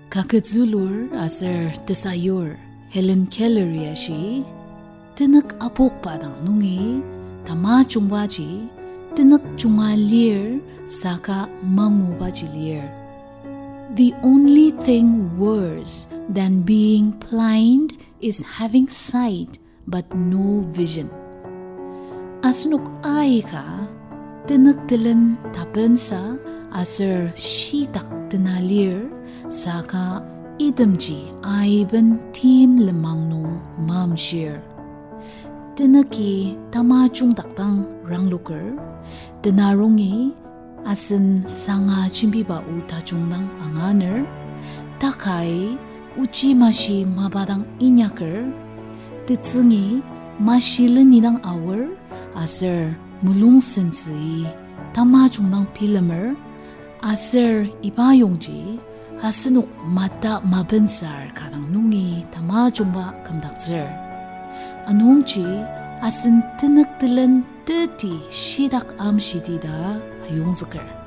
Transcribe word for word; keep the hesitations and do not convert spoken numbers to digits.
Kaketzülur aser tesayur Helen Keller-i ashi, tenük apokba dang nungi tamajungbaji tenük junga lir saka mangubaji lir. The only thing worse than being blind is having sight but no vision. Asenok aika tenük telen tapensa aser shitak tena lir, saka itemji aiben tim lenmang nung mamshir. Tenüki tamajungdak dang rangloker, tenarongi asen sanga jembiba o tajung dang anganer, takai ochi mashi mapa dang inyaker, tetsüngi mashi leni dang aor, aser mulung sentsü tamajung dang bilemer, aser iba yongji asenok mata mapensar ka dang nungi tamajungba kümdaktsür. Anungji asen tenük telen teti shitak amshiti ta ayongzüker.